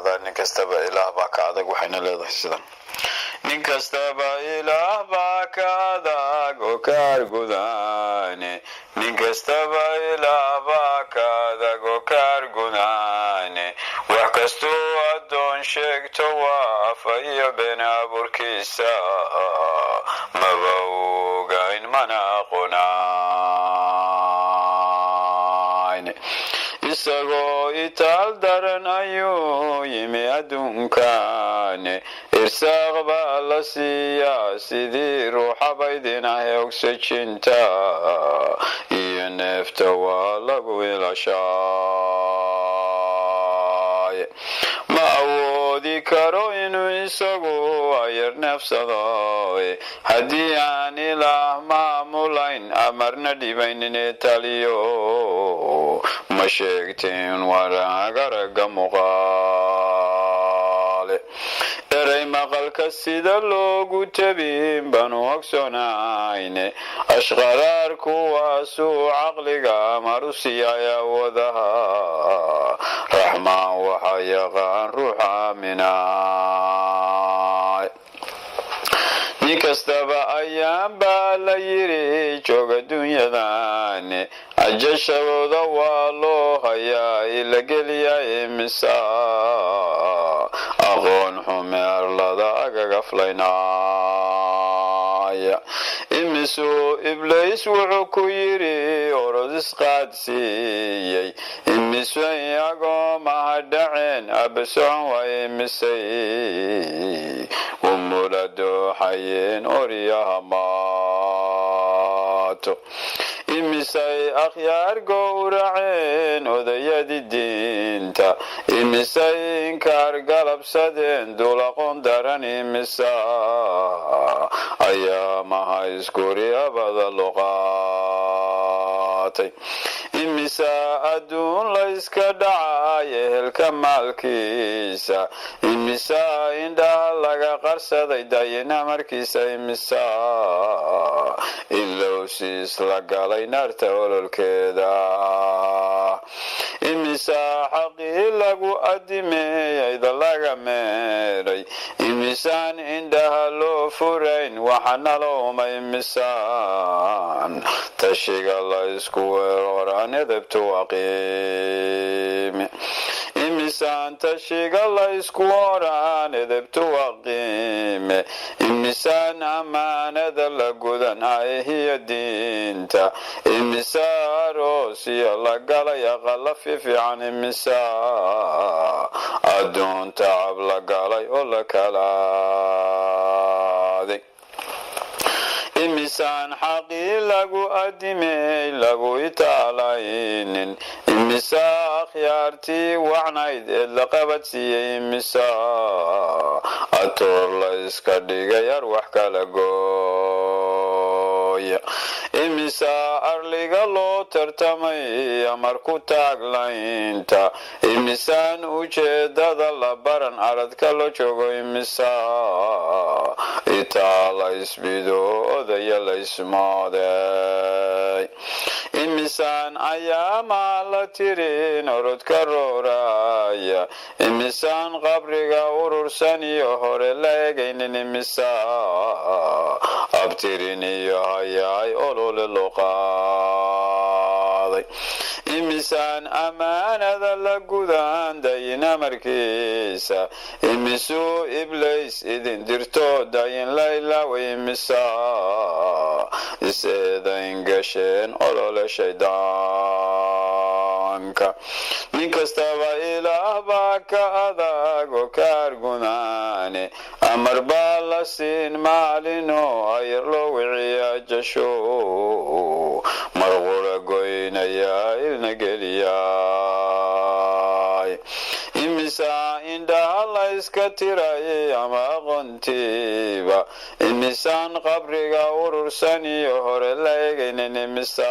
yidhaahdaa Nin kastaba Ilaah baa ka adag, waxayna leedahay sidan: Nin kastaba Ilaah baa ka adag oo ka argudaane, nin kastaba Ilaah baa ka adag oo ka argudaane. Wax kastuu addoon sheegto waa afa iyo been abuurkiisa, maba ogayn mana aqoonayn. Isagoo itaal daran ayuu yimi adduunkane, irsaaq baa la siiyaa sidii ruuxa baydinahe, ogsajinta iyo neefta waa lagu ilashaay. Ma awoodi karo inuu isagu ayar neefsado haddii aan Ilaah maamulayn, amarna dhibaynine taliyo ma sheegtin waragaraga muqaale. Erey maqalka sida loogu tabin banu ogsoonayne, ashqaraar kuwaasuu caqliga maru siiyay awoodaha. Raxmaan waxa yaqaan ruuxa aaminaay. Nin kastaba ayaan baa la yiri jooga dunyadani, ajashadooda waa loo hayaa ila geliya. Imisa aqoon xume arlada agagaflaynaya? Imisuu Iblays wuxuu ku yidhi orod isqaadsiiyey? Imisay agoomaha dhaceen abasocon waay? Imisay umula dooxayeen oryaha maato? Imisay akhyaar gowraceen odayadii diinta? Imisay inkaar galabsadeen dulaqoon daran? Imisa ayaamaha iskuri abada loo qaatay? Imisa adduun layska dhacay ehelka maalkiisa? Imisa indhaha laga qarsaday dayina markiisa? Imisa ilowsiis la galay naarta ololkeeda? Imisa xaqii lagu adimeeyayda laga meeray? Imisaan indhaha loo furayn waxaana loomay? Imisaan tashiga la isku weeraraan edebtu waqiimi? Imisaan tashiga la isku oraan edebtu waqiime? Imisaan ammaanada la gudan ahiyo diinta? Imisa aroosiyo la galay aqala fifiican? Imisa adduun tacab la galay oo la kalaaday? Imisaan xaqii lagu adimey lagu itaalaynin? Imisa akhyaartii wacnayd eed la qabadsiiyey? Imisa atoor la iska dhigay arwax kala gooya? Imisa arliga loo tartamay amar ku taaglaynta? Imisaan ujeedada la baran aradka loo joogo? Imisa itaa la isbido odaya la ismooday? Imisaan ayaamaa la tirin orodka rooraya? Imisaan qabriga urursan iyo hore la egaynin? Imisa abtirin iyo hayaay olole loo qaaday? Imisaan ammaanada la gudan dayin amarkiisa? Imisuu Iblays idin dirto dayin la ilaaway? Imisa is-eedayn gasheen olole shaydaanka? Nin kastaba Ilaah baa ka adag oo ka argunaane, amar baa la siin maalino ayar loo wiciyaa jasho, marqura goynayaa ilna geliyaay. Imisa indhaha la iska tirayay ama aqoontiiba? Imisaan qabriga urursan iyo hore la egaynin? Imisa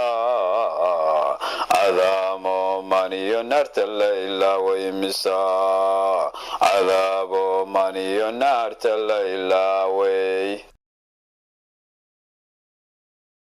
cadaamo maniyo naarta la ilaaway? Imisa cadaabo maniyo naarta la ilaaway?